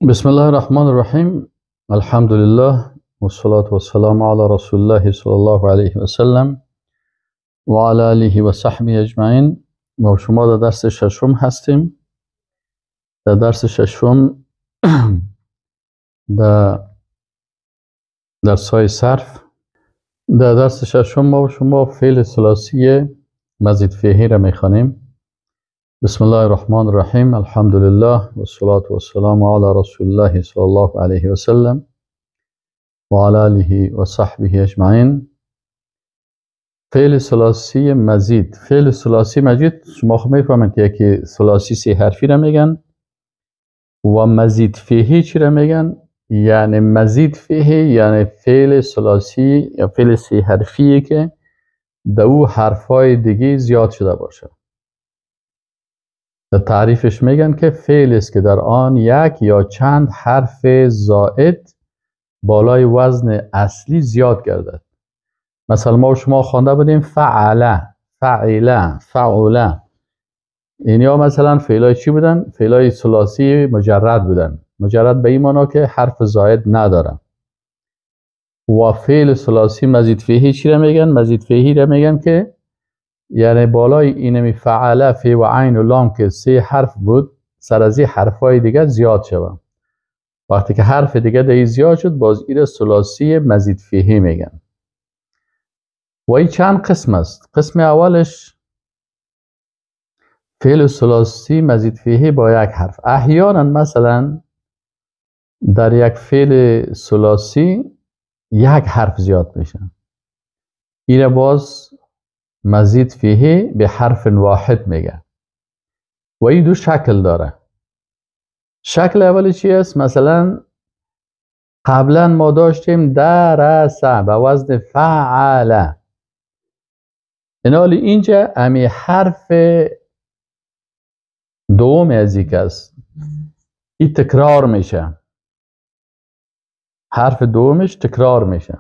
بسم الله الرحمن الرحیم. الحمد لله والصلاة والسلام علی رسول الله صلی الله علیه و سلم و علی آله و صحبه اجمعین. ما شما در درس ششم هستیم. در درس ششم در درس‌های صرف، در درس ششم ما شما فعل ثلاثی مزید فیه را میخوانیم. بسم الله الرحمن الرحیم. الحمد لله والصلاة والسلام علی رسول الله صلی الله علیه و سلم و علی آله و صحبه اجمعین. فعل ثلاثی مزید. فعل ثلاثی مزید شما خب میفهمید که یکی ثلاثی سه حرفی را میگن و مزید فیه چی را میگن؟ یعنی مزید فیه یعنی فعل ثلاثی یا فعل سه حرفیه که در او حرفای دیگه زیاد شده باشه. در تعریفش میگن که فعل است که در آن یک یا چند حرف زائد بالای وزن اصلی زیاد گردد. مثلا ما شما خوانده بودیم فعله، فعله، فعله. اینیا مثلا فعلای چی بودن؟ فعلای ثلاثی مجرد بودن. مجرد به این معنا که حرف زائد ندارن. و فعل ثلاثی مزید فیه چی را میگن؟ مزید فیه را میگن که یعنی بالای اینمی فعله، فی و عین و لام که سه حرف بود، سر از این حرفای دیگه زیاد شد. وقتی که حرف دیگه دیگه زیاد شد، باز این ثلاثی مزید فیه میگن. و این چند قسم است. قسم اولش فعل ثلاثی مزید فیه با یک حرف. احیانا مثلا در یک فعل ثلاثی یک حرف زیاد میشه. این باز مزید فیه به حرف واحد میگه. و این دو شکل داره. شکل اول چی است؟ مثلا قبلا ما داشتیم درس به وزن فعل. اینالی اینجا امی حرف دوم از یک است، این تکرار میشه. حرف دومش تکرار میشه.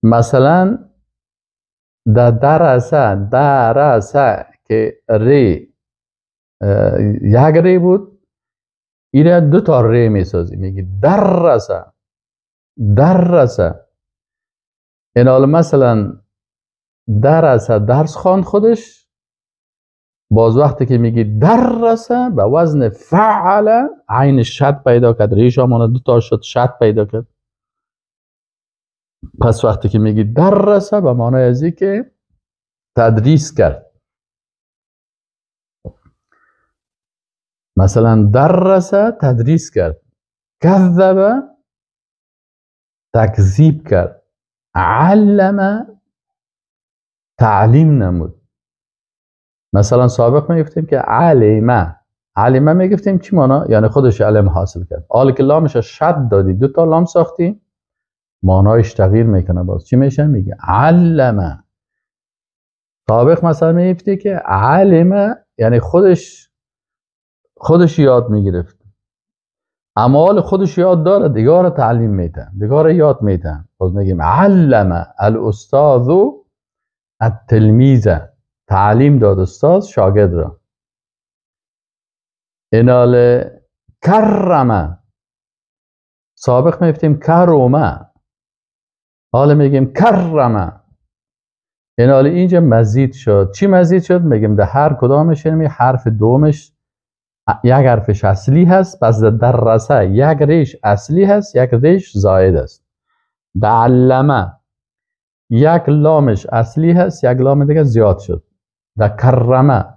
مثلا در درسه، درسه که ری یک ری بود، ایره دو تا ری میسازی، میگی درسه، درسه. این حالا مثلا درسه درس خواند خودش، باز وقتی که میگی درسه به وزن فعل، عین شد پیدا کرد، ریش آمانه دو تا شد، شد پیدا کرد. پس وقتی که میگی درسه به معنای ازی که تدریس کرد. مثلا درسه تدریس کرد، کذب تکذیب کرد، علم تعلیم نمود. مثلا سابق میگفتیم که علمه، علمه میگفتیم چی معنا؟ یعنی خودش علم حاصل کرد. حالا که لامش شد دادی، دو تا لام ساختی، معنایش تغییر میکنه. باز چی میشه؟ میگه علمه. سابق مثلا میگفتی که علمه یعنی خودش یاد میگرفت، اعمال خودش یاد داره، دیگه رو تعلیم میده، دیگه رو یاد میده. باز میگیم علمه الاستاذ التلمیذ، تعلیم داد استاد شاگرد را. اینال کرمه، سابق میگفتیم کرومه، حالا میگیم کرمه. اینال اینجا مزید شد. چی مزید شد؟ میگیم در هر کدامش یعنی حرف دومش یک حرفش اصلی هست، پس در درسه یک ریش اصلی هست، یک ریش زائد است. در علمه یک لامش اصلی هست، یک لام دیگه زیاد شد. در کرمه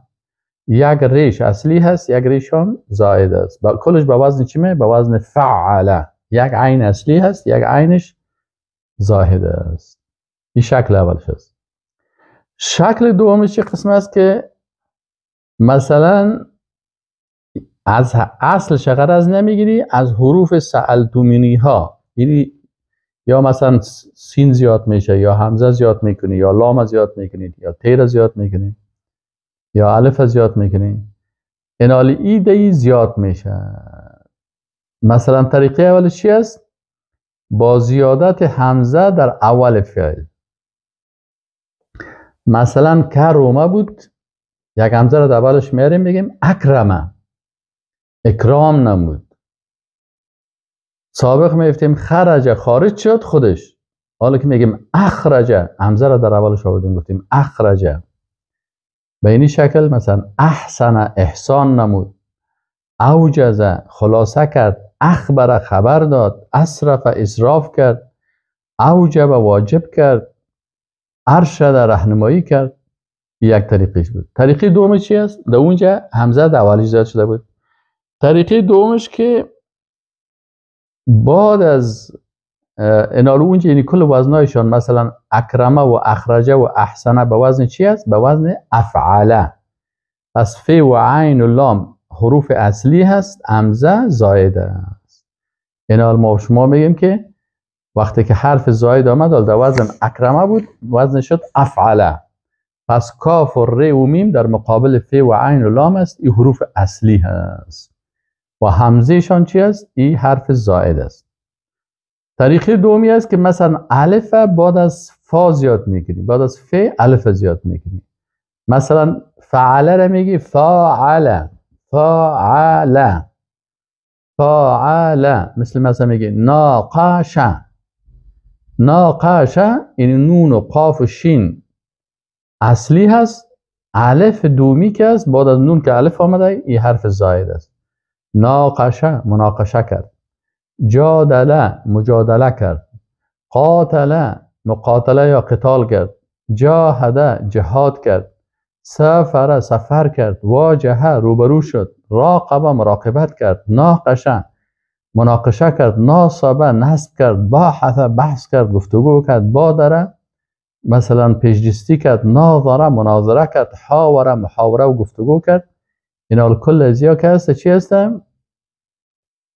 یک ریش اصلی هست، یک ریش هم زائد است. با کلش به وزن چی می؟ به وزن فعله. یک عین اصلی هست، یک عینش زائد است. این شکل اولش است. شکل دومش چه قسم است که مثلا از اصل غرض نمیگیری، از حروف سألتمونی ها، یعنی یا مثلا سین زیاد میشه، یا همزه زیاد میکنی، یا لام زیاد میکنی، یا تیر زیاد میکنی، یا الف زیاد میکنی، اینالی ایده زیاد میشه. مثلا طریقه اول چی است؟ با زیادت همزه در اول فعل. مثلا کرومه بود، یک همزه رو در اولش میاریم میگیم اکرمه. اکرام نمود. سابق میفتیم خرج خارج شد خودش، حالا که میگیم اخرج همزه را در اولش آوردیم گفتیم اخرج. به این شکل مثلا احسن احسان نمود، اوجز خلاصه کرد، اخبر خبر داد، اسرف اسراف کرد، اوجب واجب کرد، ارشد راهنمایی کرد. یک طریقش بود. طریقه دومش چی است؟ در اونجا همزه در اولش زیاد شده بود. طریقه دومش که بعد از انالو اونجا یعنی کل وزنایشان مثلا اکرمه و اخرجه و احسنه به وزن چی است؟ به وزن افعله. پس ف و عین و لام حروف اصلی هست، همزه زائده است. اینال ما شما میگیم که وقتی که حرف زائد آمد در وزن اکرمه بود، وزن شد افعله. پس کاف و ر و میم در مقابل ف و عین و لام است، این حروف اصلی هست و همزه شان چی است؟ این حرف زائد است. طریقه دومی است که مثلا الف بعد از فا زیاد میکنی، بعد از ف الف زیاد میکنی. مثلا فعله را میگی فاعله، فاعله، فاعله. مثلا میگی ناقشه، ناقشه یعنی نون و قاف و شین اصلی هست، الف دومی که است بعد از نون که الف آمده این حرف زائد است. ناقشه مناقشه کرد، جادله مجادله کرد، قاتله مقاتله یا قتال کرد، جاهده جهاد کرد، سافر سفر کرد، واجهه روبرو شد، راقب مراقبت کرد، ناقشه مناقشه کرد، ناصبه نصب کرد، باحث بحث کرد گفتگو کرد، بادره مثلا پیشدستی کرد، ناظره مناظره کرد، حاوره محاوره و گفتگو کرد. اینا کل ازیا که هست چی هستم؟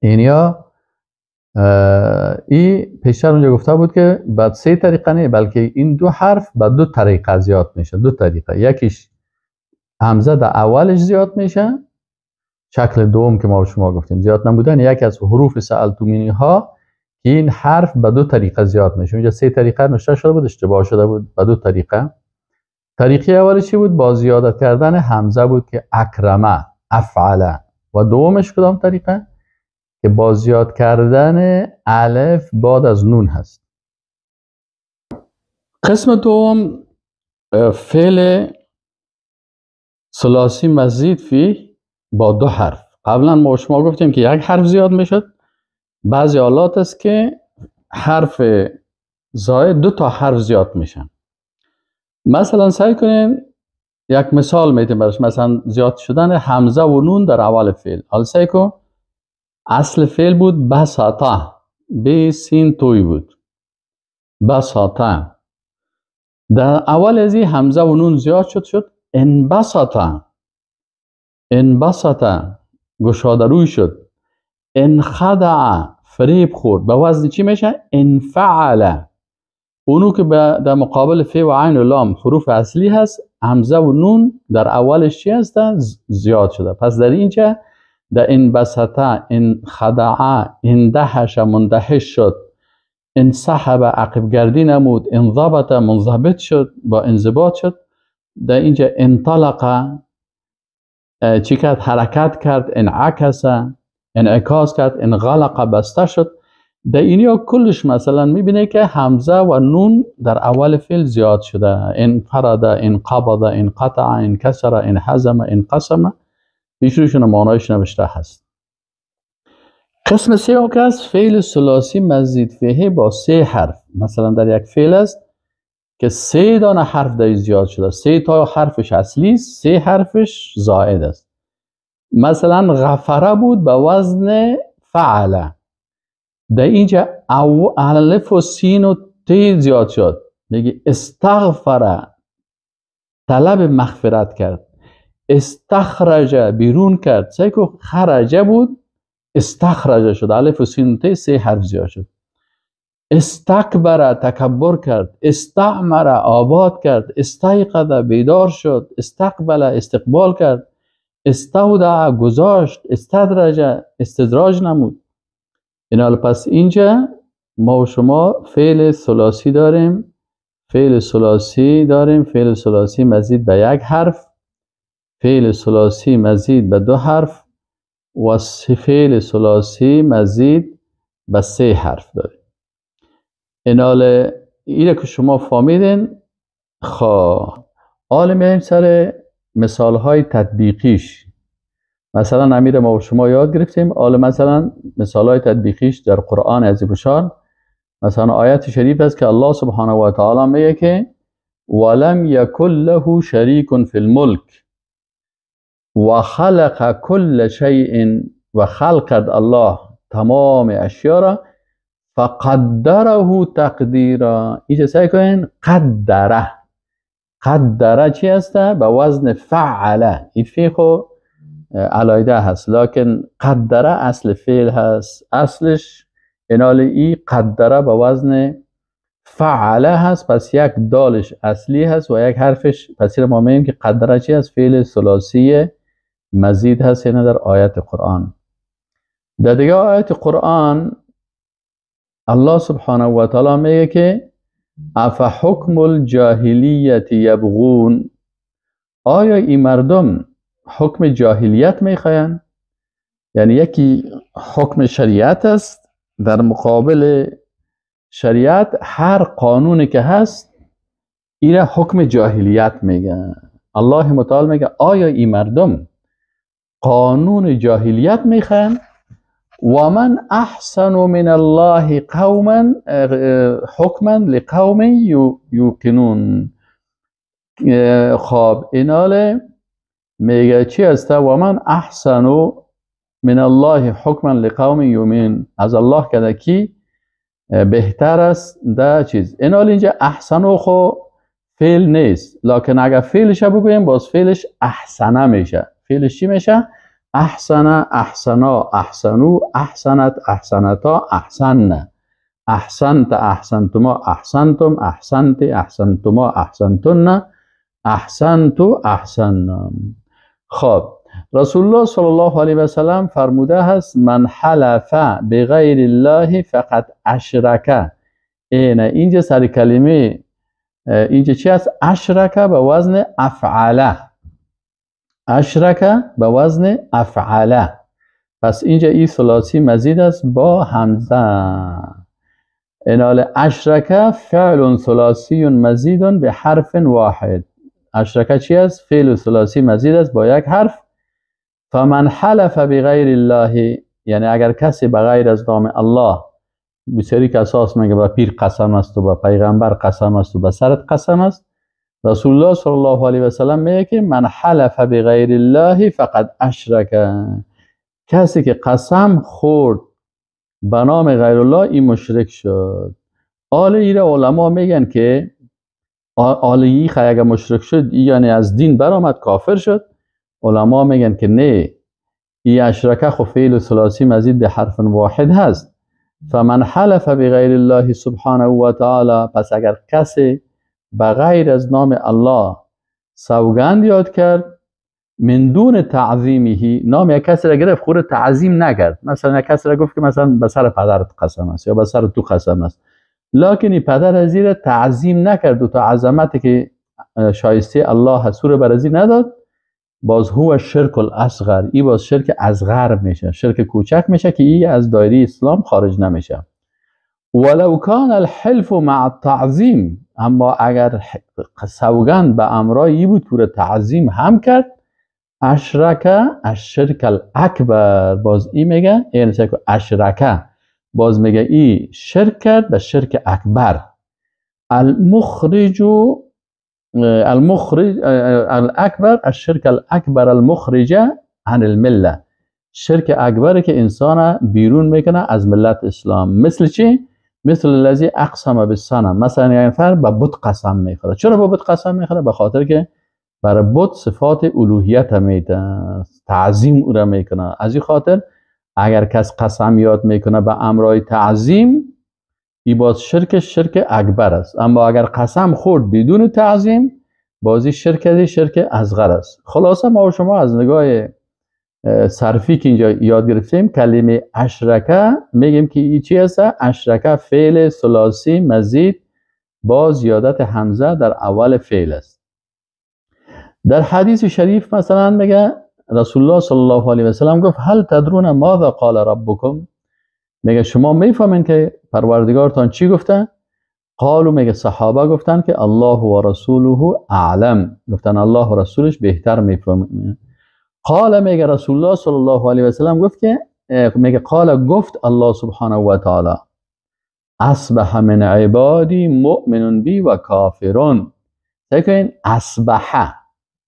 اینیا ای پیشتر اونجا گفته بود که بعد سه طریقه نه، بلکه این دو حرف به دو طریقه زیاد میشه. دو طریقه، یکیش همزه در اولش زیاد میشه، شکل دوم که ما شما گفتیم زیاد نبودن یکی از حروف سألتمونی ها که این حرف به دو طریقه زیاد میشه. اونجا سه طریقه نوشته شده بود، اشتباه شده بود، به دو طریقه. طریقه اولش چی بود؟ با زیادت کردن همزه بود که اکرمه افعله. و دومش کدام طریقه؟ که با زیاد کردن الف بعد از نون هست. قسم دوم فعل ثلاثی مزید فی با دو حرف. قبلا ما شما گفتیم که یک حرف زیاد میشد، بعضی حالات است که حرف زائد دو تا حرف زیاد میشن. مثلا سعی کنین یک مثال میتیم براش، مثلا زیاد شدن همزه و نون در اول فعل. حالا سعی کن اصل فعل بود بساطه، ب سین توی بود، بساطه. در اول از این همزه و نون زیاد شد، شد انبساطه، انبساطه گشاده روی شد، انخدع فریب خورد. به وزن چی میشه؟ انفعل. اونو که در مقابل ف و عین و لام حروف اصلی هست، همزه و نون در اولش چی هست؟ زیاد شده. پس در اینجا در انبسطه، انخدعه، اندهش مندهش شد، انسحب عقب گردی نمود، انضبط منضبط شد با انضباط شد. در اینجا انطلق چی کرد؟ حرکت کرد، انعکس انعکاس کرد، انغلق بسته شد. در اینیا کلش مثلا میبینه که همزه و نون در اول فعل زیاد شده، انفرد، انقبض، انقطع، انکسر، انحزم، انقسم. پیشروشون معنایش نوشته هست. قسم سوم که است فعل ثلاثی مزید فیه با سه حرف. مثلا در یک فعل است که سه دانه حرف در زیاد شده، سه تا حرفش اصلی است، سه حرفش زائد است. مثلا غفره بود به وزن فعله، در اینجا او الف و سین و ت زیاد شد، میگه استغفره طلب مغفرت کرد، استخرج بیرون کرد، سیکو خرجه بود استخرجه شد، الف و سین و ت سه حرف زیاد شد. استکبر تکبر کرد، استعمر آباد کرد، استیقظ بیدار شد، استقبل استقبال کرد، استودع گذاشت، استدرج استدراج نمود. اینا پس اینجا ما و شما فعل ثلاثی داریم، فعل ثلاثی داریم، فعل ثلاثی مزید به یک حرف، فعل ثلاثی مزید به دو حرف، و فعل ثلاثی مزید به 3 حرف داریم. اینال اینه که شما فهمیدین. خب حالا میایم سر مثال های تطبیقیش. مثلا امیر ما و شما یاد گرفتیم. حالا مثلا مثال های تطبیقیش در قرآن عظیم، مثلا آیت شریف است که الله سبحانه و تعالی میگه که ولم یکن له شریک فی الملک و خلق کل شیء، و خلق الله تمام اشیا را، فقدره تقدیرا. اینجا سعی کنین قدره، قدره چی هست؟ به وزن فعله. این فعل خو علایده هست، لکن قدره اصل فعل هست، اصلش اینال ای قدره به وزن فعله هست، پس یک دالش اصلی هست و یک حرفش. پس ما میگیم که قدره چی هست؟ فعل ثلاثی مزید هست، یعنی در آیت قرآن. در دیگه آیت قرآن الله سبحانه و تعالی میگه که افحکم الجاهلیت یبغون، آیا این مردم حکم جاهلیت میخواین؟ یعنی یکی حکم شریعت است، در مقابل شریعت هر قانونی که هست ایره حکم جاهلیت میگه. الله متعال میگه آیا این مردم قانون جاهلیت میخواین؟ و من احسن من الله قوما حکما لقوم یوقنون. خب ایناله میگه چی هست؟ و من احسن من الله حکما لقوم یؤمنون، از الله کده کی بهتر است در چیز. اینال اینجا احسنو خو فعل نیست، لکن اگر فعلش بگوییم باز فعلش احسنه میشه. فعلش چی میشه؟ احسن، احسنا، احسنو، احسنت، احسنتا، احسن، احسنت، احسنتما، احسنتم، احسنت، احسنتما، احسنتن، احسنتو، احسن. خب رسول الله صلی الله علیه و سلم فرموده هست من حلف بغیر الله فقط اشرک. اینه اینجا سر کلمه اینجا چی هست؟ اشرک به وزن افعله، اشرک به وزن افعله. پس اینجا این ثلاثی مزید است با همزه. اینال اشرک فعل ثلاثی مزید به حرف واحد. اشرک چی است؟ فعل ثلاثی مزید است با یک حرف. فمن حلف بغیر الله، یعنی اگر کسی بغیر از نام الله، بسیاری که اساس میگه به پیر قسم است و به پیغمبر قسم است و به سرت قسم است، رسول الله صلی الله علیه و سلم میگه که من حلف بغیر الله فقد اشرک، کسی که قسم خورد به نام غیر الله این مشرک شد. آل ایره علما میگن که آل ای اگر مشرک شد یعنی از دین برآمد کافر شد. علما میگن که نه، ای اشرکه خو فعل ثلاثی مزید به حرف واحد هست. فمن حلف بغیر الله سبحانه و تعالی، پس اگر کسی بغیر از نام الله سوگند یاد کرد من دون تعظیمه، نام یک کسی را گرفت خود تعظیم نکرد، مثلا یک کسی را گفت که مثلا به سر پدرت قسم است یا به سر تو قسم است، لکن این پدر از زیر تعظیم نکرد و تا عظمتی که شایسته الله هست رو بر ازی نداد، باز هو شرک الاصغر، ای باز شرک اصغر میشه، شرک کوچک میشه که ای از دایره اسلام خارج نمیشه. ولو کان الحلف مع التعظیم، اما اگر سوگند به امرای بود که تعظیم هم کرد، اشرک الشرک الاکبر، باز ای میگه یعنی اشرک، باز میگه ای شرک کرد به شرک اکبر. المخرج المخرج الاکبر الشرک الاکبر المخرج عن المله، شرک اکبر که انسان بیرون میکنه از ملت اسلام. مثل چی؟ مثل الذی اقسم بالصنم، مثلا یه نفر به بت قسم میخوره. چرا به بت قسم میخوره؟ به خاطر که برای بت صفات الوهیت میده، تعظیم او را میکنه. از این خاطر اگر کس قسم یاد میکنه به امرای تعظیم، ای باز شرک شرک اکبر است. اما اگر قسم خورد بدون تعظیم، بازی شرک شرک اصغر است. خلاصه ما و شما از نگاه صرفی که اینجا یاد گرفتیم، کلمه اشرکه میگیم که ای چی هست؟ اشرکه فعل ثلاثی مزید با زیادت همزه در اول فعل است. در حدیث شریف مثلا میگه رسول الله صلی الله علیه و سلم گفت هل تدرون ماذا قال ربکم؟ میگه شما میفهمین که پروردگارتان چی گفته؟ قالو، میگه صحابه گفتن که الله و رسوله اعلم، گفتن الله و رسولش بهتر میفهمن. قال، میگه رسول الله صلی الله علیه و سلم گفت که میگه قال، گفت الله سبحانه و تعالی اصبح من عبادی مؤمن بی و کافرون. سیل اصبح،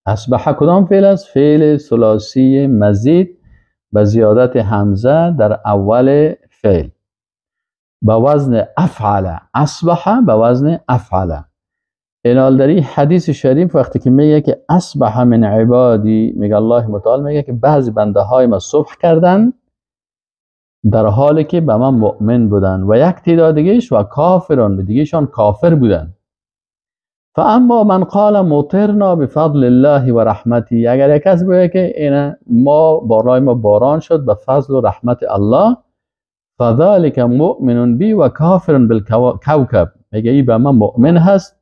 اصبح کدام فعل است؟ فعل ثلاثی مزید به زیادت همزه در اول فعل به وزن افعل، اصبح به وزن افعل. اینال در این حدیث شریف وقتی که میگه که اصبح من عبادی، میگه الله متعال میگه که بعضی بنده های ما صبح کردن در حالی که به من مؤمن بودن و یک تعداد دیگهش و کافران، دیگهشان کافر بودن. فاما من قال مطرنا بفضل الله و رحمتی، اگر یک کس بگه که اینا ما بارای ما باران شد به فضل و رحمت الله، فذلك مؤمن بی و کافر بالکوکب، میگه ای به من مؤمن هست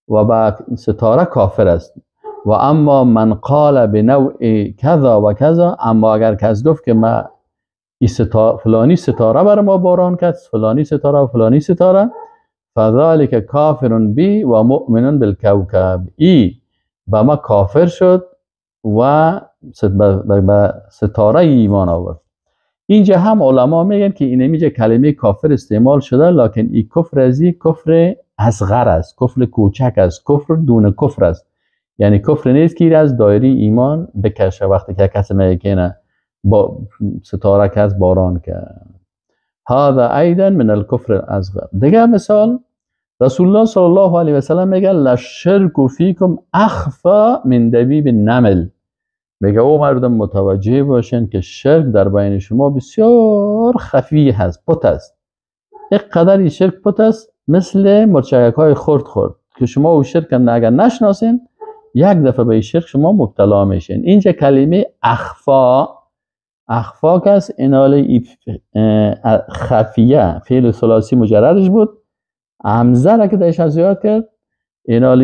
و به ستاره کافر است. و اما من قال بنوع کذا و کذا، اما اگر کس گفت که ما فلانی ستاره بر ما باران کرد، فلانی ستاره و فلانی ستاره، فذلك کافر بی و مؤمن بالکوکب، ای به ما کافر شد و به ستاره ایمان آورد. اینجا هم علما میگن که این اینجا کلمه کافر استعمال شده، لکن این کفر از این کفر اصغر است، کفر کوچک است، کفر دون کفر است، یعنی کفر نیست که از دایره ایمان بکشه. وقتی که کسی میگه که نه با ستاره کس باران کرد، هذا ایضا من الکفر الاصغر. دیگه مثال رسول الله صلی الله علیه و سلم میگه للشرک فیکم اخفى من دبیب النمل، میگه او مردم متوجه باشن که شرک در بین شما بسیار خفی هست، پت است. یک قدر شرک پت است مثل مرچک های خرد خرد که شما او شرک اگر نشناسین یک دفعه به شرک شما مبتلا میشین. اینجا کلمه اخفا، اخفا کس اینال خفیه فعل ثلاثی مجردش بود، همزه را که درش زیاد کرد، اینال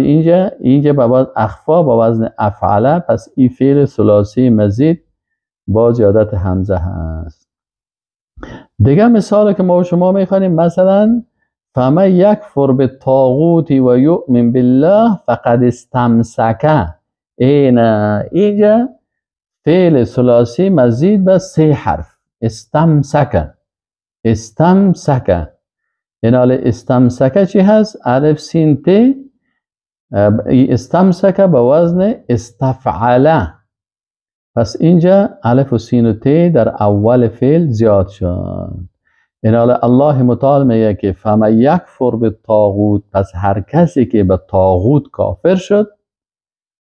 اینجا با اخفا با وزن افعله، پس این فعل ثلاثی مزید با زیادت همزه هست. دیگه مثال که ما و شما میخوانیم مثلا فمن یکفر بالطاغوت و یؤمن بالله فقد استمسک. اینجا فعل ثلاثی مزید به سه حرف استمسک، استمسک. اینال استمسک چی هست؟ الف سین ت. استمسک به وزن استفعله، پس اینجا الف و سین و ت در اول فعل زیاد شد. اینال الله متعال میگه که فمن یکفر بالطاغوت، پس هر کسی که به طاغوت کافر شد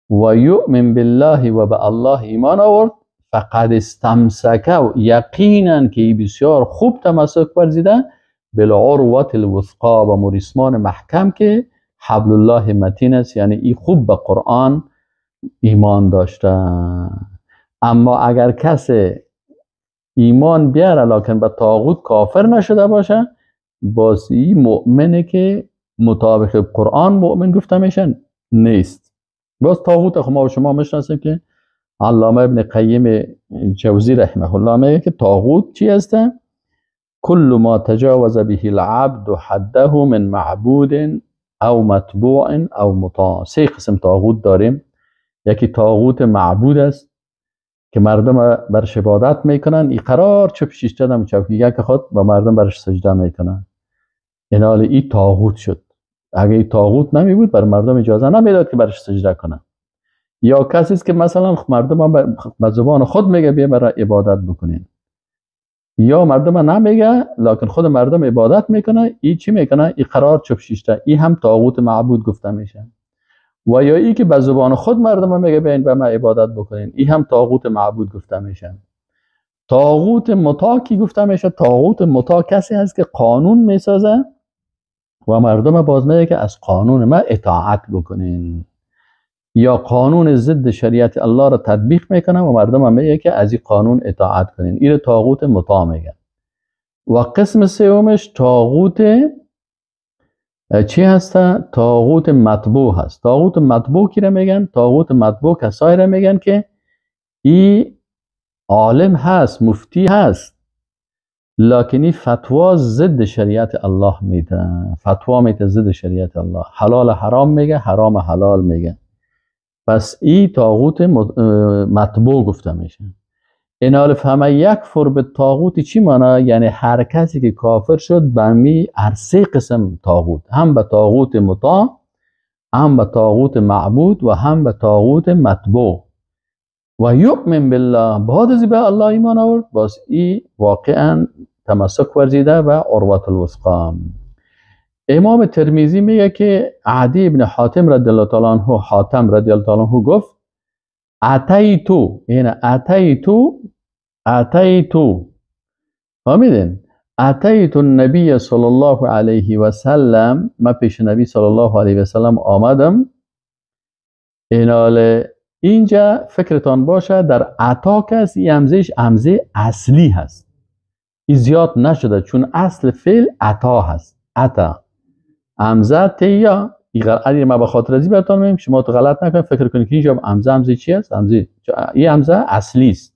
و یؤمن بالله و به الله ایمان آورد، فقد استمسک، یقینا که بسیار خوب تمسک ورزیده، بالعروة الوثقا، و مریسمان محکم که حبل الله متین است، یعنی ای خوب به قرآن ایمان داشته. اما اگر کسی ایمان بیاره لکن به طاغوت کافر نشده باشه، باز ای مؤمنه که مطابق قرآن مؤمن گفته میشن نیست. باز طاغوت خب ما و شما میشناسیم که علامه ابن قیم جوزی رحمه الله میگه که طاغوت چی هسته؟ کل ما تجاوز به العبد حده من معبود او متبوع او مطاع. سه قسم طاغوت داریم. یکی طاغوت معبود است که مردم برش عبادت میکنن، ای قرار چپ شیشته دم چوکیگه که خود با مردم برش سجده میکنن، این حال ای طاغوت شد. اگه ای طاغوت نمی بود بر مردم اجازه نمیداد که برش سجده کنن. یا کسی است که مثلا مردم به زبان خود میگه بیا برای عبادت بکنین، یا مردم نمیگه لکن خود مردم عبادت میکنه، ای چی میکنه؟ ای قرار چپ شیشته، ای هم طاغوت معبود گفته میشه. و یا ای که به زبان خود مردم میگه بیاین به ما عبادت بکنین، ای هم طاغوت معبود گفته میشه. طاغوت مطاع کی گفته میشه؟ طاغوت مطاع کسی هست که قانون میسازه و مردم باز میگه که از قانون ما اطاعت بکنین، یا قانون ضد شریعت الله را تطبیق میکنه و مردم هم میگه که از این قانون اطاعت کنین، این طاغوت مطاع میگن. و قسم سومش طاغوت چی هسته؟ طاغوت مطبوع هست. طاغوت مطبوع کی را میگن؟ طاغوت مطبوع کسایی را میگن که ای عالم هست، مفتی هست، لکنی فتوا ضد شریعت الله میده، فتوا میده ضد شریعت الله، حلال حرام میگه، حرام حلال میگه. پس ای طاغوت مطبوع گفته میشه. اینال فهمه یکفر به طاغوت چی معنی؟ یعنی هر کسی که کافر شد به می هر سه قسم طاغوت، هم به طاغوت مطاع، هم به طاغوت معبود و هم به طاغوت مطبوع. و یؤمن بالله، بعد از به الله ایمان آورد، باز ای واقعا تمسک ورزیده و عروة الوثقا. امام ترمذی میگه که عدی ابن حاتم رضی الله تعالی عنه، حاتم رضی الله تعالی عنه گفت اتیتو، یعنی اتیتو، اتیتو، فهمیدین؟ اتیت النبی صلی الله علیه و سلم، ما پیش نبی صلی الله علیه و سلم آمدم. اینال اینجا فکرتان باشه در عطا کس این همزهش همزه اصلی هست، این زیاد نشده چون اصل فعل عطا هست. عطا همزه تیا، این ما به خاطر ازی براتون میگم شما تو غلط نکنید، فکر کنید که اینجا همزه همزه چی هست؟ همزه این همزه اصلی است،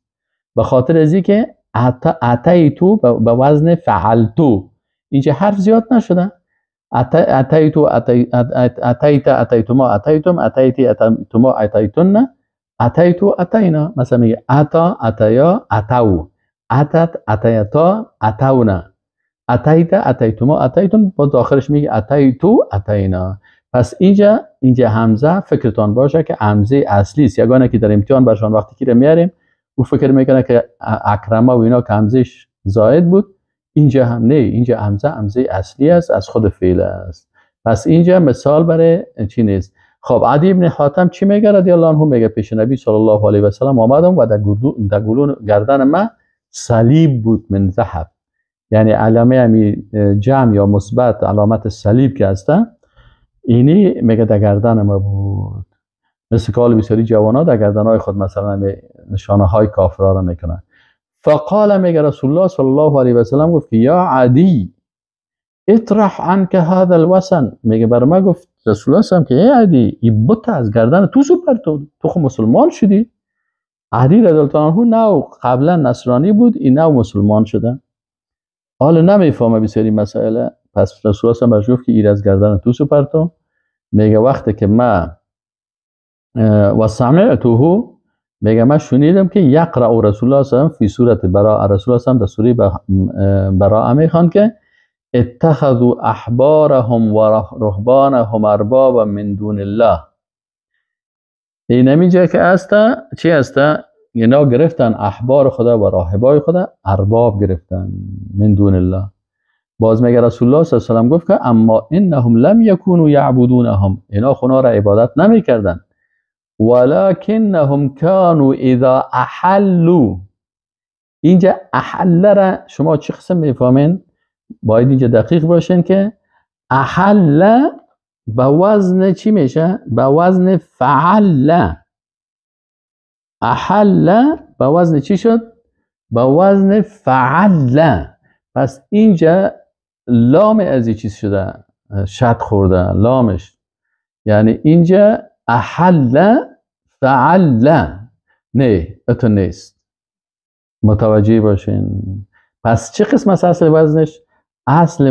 به خاطر ازی که اتیتو به وزن فعلتو، اینجا حرف زیاد نشده. اتیتو، اتیت، اتیتما، اتیتم، اتیتی، اتیتما، اتیتن، اتیتو، اتینا. مثلا میگه اتا، اتیا، اتو، اتت، اتیتا، اتونا، اتیت، اتیتما، اتیتم، باز آخرش میگه اتیتو، اتینا. پس اینجا همزه فکرتان باشه که همزه اصلی است. یگانه که در امتحان برشان وقتی که میاریم او فکر میکنه که اکرمه و اینا که همزهش زائد بود، اینجا هم نه، اینجا همزه همزه اصلی است، از خود فعل است. پس اینجا مثال برای چی نیست. خب عدی ابن حاتم چی میگه رضی الله عنه؟ میگه پیش نبی صلی الله علیه و سلم آمدم و در گردن من صلیب بود من ذهب، یعنی علامه همی جمع یا مثبت علامت صلیب که هسته، اینی میگه در گردن ما بود. مثل که حال بسیاری جوانا در گردنهای خود مثلا نشانه های کافرها را میکنن. فقال، میگه رسول الله صلی الله علیه و سلم گفت یا عدی اطرح عنك هذا الوثن. میگه بر ما گفت رسول الله صلی الله علیه و سلم که ای عدی، این بت از گردن تو سپر، تو خو مسلمان شدی. عدی رضی الله عنه نو قبلا نصرانی بود، این نو مسلمان شده، حالا نمیفهمه بسیاری مسائل. پس رسول الله صلی الله علیه و سلم گفت که ایر از گردن تو سپر تو. میگه وقتی که ما و سمعته، میگه من شنیدم که یقرأ رسول الله صلی الله علیه و سلم فی سورة براءه، رسول الله صلی الله علیه و سلم در سوره براءه میخوان که اتخذوا احبارهم و رهبانهم اربابا من دون الله. این همینجا که هسته چی هسته؟ اینا گرفتن احبار خدا و راهبای خدا ارباب گرفتن من دون الله. باز میگه رسول الله صلی الله علیه و سلم گفت که اما انهم لم یکونوا یعبدونهم، اینا خدا را عبادت نمیکردن، ولکنهم كانوا اذا احلوا. اینجا احل را شما چه قسم میفهمین؟ باید اینجا دقیق باشین که احل به وزن چی میشه؟ به وزن فعل. احل به وزن چی شد؟ به وزن فعل. پس اینجا لام از این چیز شده، شد خورده لامش، یعنی اینجا احل فعل، نه اتو نیست. متوجه باشین. پس چه قسم است اصل وزنش؟ اصل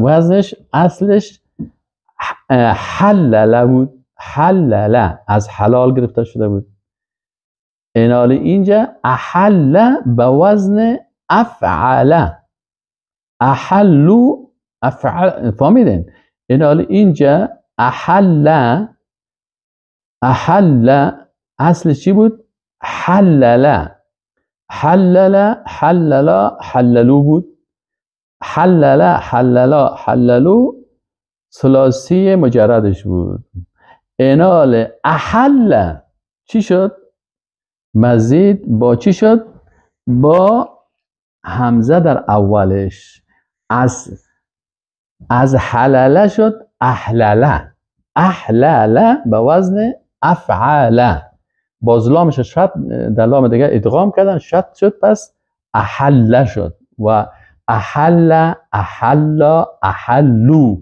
وزنش اصلش حلل بود، حلل از حلال گرفته شده بود. اینال اینجا احل به وزن افعل، احلو افعل، فهمیدین؟ اینال اینجا احل، احل اصل چی بود؟ حلل، حلل، حلل، حللو بود، حلل، حللا، حللو ثلاثی مجردش بود. اینال احل چی شد؟ مزید با چی شد؟ با همزه در اولش، از حلله شد احلله، احلله به وزن افعله، باز لامش شد در لام دیگه ادغام کردن شد شد، پس احله شد و احل، احل، احلو.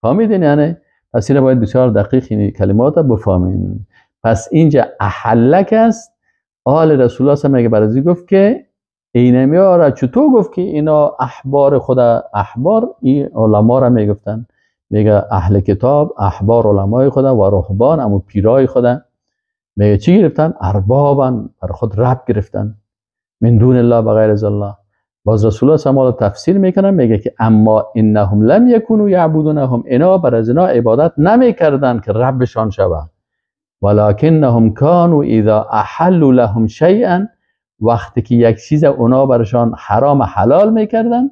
فهمیدین؟ یعنی پس اینو باید بسیار دقیق این کلمات رو بفهمین. پس اینجا احلک است، آل رسول الله میگه برازی گفت که اینمی را چطور گفت که اینا احبار خدا، احبار این علما را میگفتن، میگه اهل کتاب احبار علمای خدا و رهبان امو پیرای خدا، میگه چی گرفتن؟ اربابن، بر خود رب گرفتن، من دون الله بغیر از الله. باز رسول الله صلی الله علیه و تفسیر میکنه، میگه که اما انهم لم یکونوا یعبدونهم، اینا بر از اینا عبادت نمیکردن که ربشان شوند، ولکنهم کانوا اذا احلوا لهم شیئا، وقتی که یک چیز اونا برشان حرام حلال میکردن،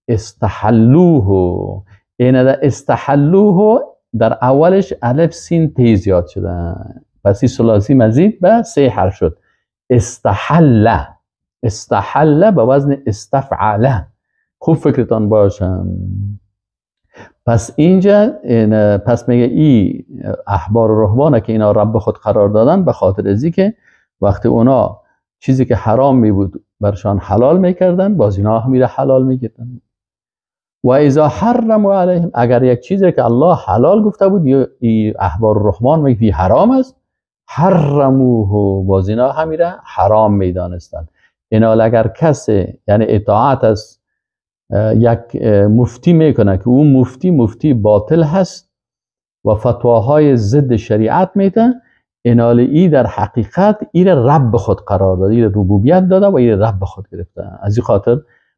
استحلوه، این در استحلوه در اولش الف سین تی زیاد شده، پس این ثلاثی مزید به 3 حرف شد. استحل، استحل به وزن استفعله. خوب فکرتان باشم. پس اینجا پس میگه ای احبار و رهبانه که اینا رب خود قرار دادن، به خاطر ازی که وقتی اونا چیزی که حرام می بود برشان حلال میکردن، باز اینا هم میره حلال میکردن. و اذا حرموا علیهم، اگر یک چیزی که الله حلال گفته بود یا احبار و رهبان میگه حرام است، حرموه، باز اینا هم میره حرام میدانستن. اینا اگر کسی یعنی اطاعت از یک مفتی میکنه که اون مفتی باطل هست و فتواهای ضد شریعت میده، اینال ای در حقیقت ای رب خود قرار داده، ای ربوبیت داده و ای رب خود گرفته. از این خاطر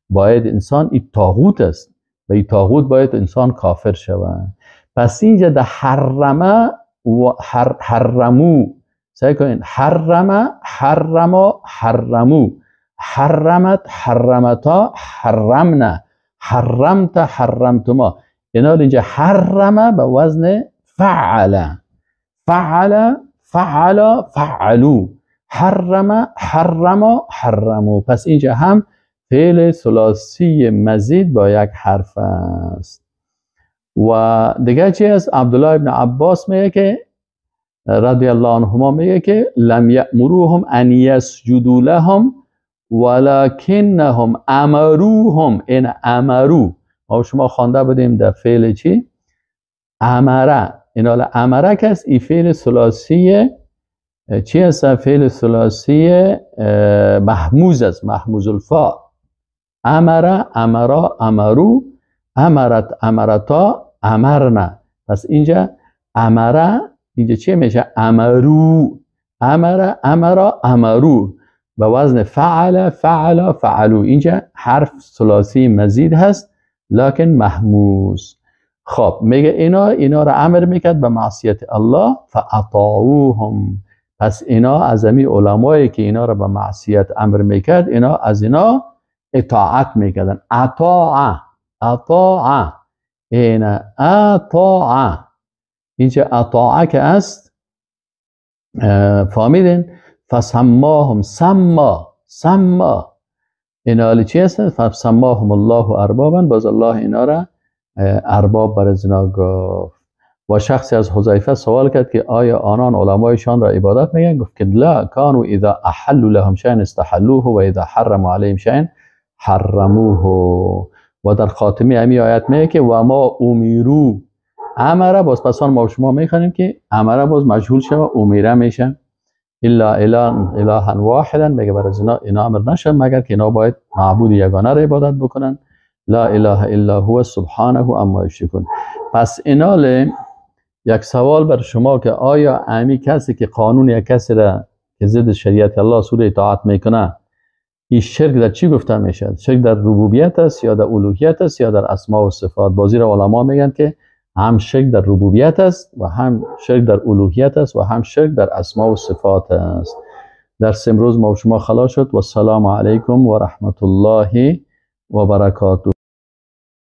باید انسان ای طاغوت است و ای طاغوت باید انسان کافر شود. پس اینجا در حرمه و حرمو، سعی کنین، حرمه، حرما، حرمو، حرمت، حرمتا، حرمنا، حرمت، حرمتما. اینا اینجا حرمه به وزن فعل، فعل، فعل، فعلو، حرم، حرما، حرمو. پس اینجا هم فعل ثلاثی مزید با یک حرف است. و دیگه چی است؟ عبدالله ابن عباس میگه که رضی الله عنهما میگه که لم یأمروهم ان یسجدوا لهم ولکنهم امروهم. این امرو ما شما خوانده بودیم در فعل چی؟ امره. این حالا امره که است، این فعل ثلاثی چی است؟ فعل ثلاثی محموز است، محموز الفاء. امره، امرا، امرو، امرت، امرتا، امرنا. پس اینجا امره اینجا چی میشه؟ امرو، امره، امرا، امرو به وزن فعل، فعل، فعلو. اینجا حرف ثلاثی مزید هست لکن محموز. خب میگه اینا را امر میکرد به معصیت الله، فاطاعوهم. پس اینا از امی علمایی که اینا را به معصیت امر میکرد، اینا از اینا اطاعت میکردن. اطاع، اطاع، اینا اطاع، اینجا اطاع که است، فهمیدین؟ فسماهم، سما، سما، اینا چی هستن؟ فسماهم الله اربابا، باز الله اینا را ارباب بر از اینا گفت. و شخصی از حذیفه سوال کرد که آیا آنان علمایشان را عبادت میگن؟ گفت که لا، کانوا اذا احلوا لهم شیئا استحلوه و اذا حرموا علیهم شیئا حرموه. و در خاتمه امی آیت میگه که و ما امیرو، امره باز پسان ما شما میخوانیم که امره باز مجهول شه و امیره میشه، الا الها واحدا، میگه بر از اینا امر نشه مگر که اینا باید معبود یگانه را عبادت بکنن. لا اله الا هو سبحانه عما یشرکون. پس اینال یک سوال بر شما که آیا امی کسی که قانون یک کسی را که ضد شریعت الله سور اطاعت میکنه، این شرک در چی گفته میشه؟ شرک در ربوبیت است یا در الوهیت است یا در اسماء و صفات؟ بازی را علما میگن که هم شرک در ربوبیت است و هم شرک در الوهیت است و هم شرک در اسماء و صفات است. درس امروز ما و شما خلاص شد. و السلام علیکم و رحمت الله و برکاته.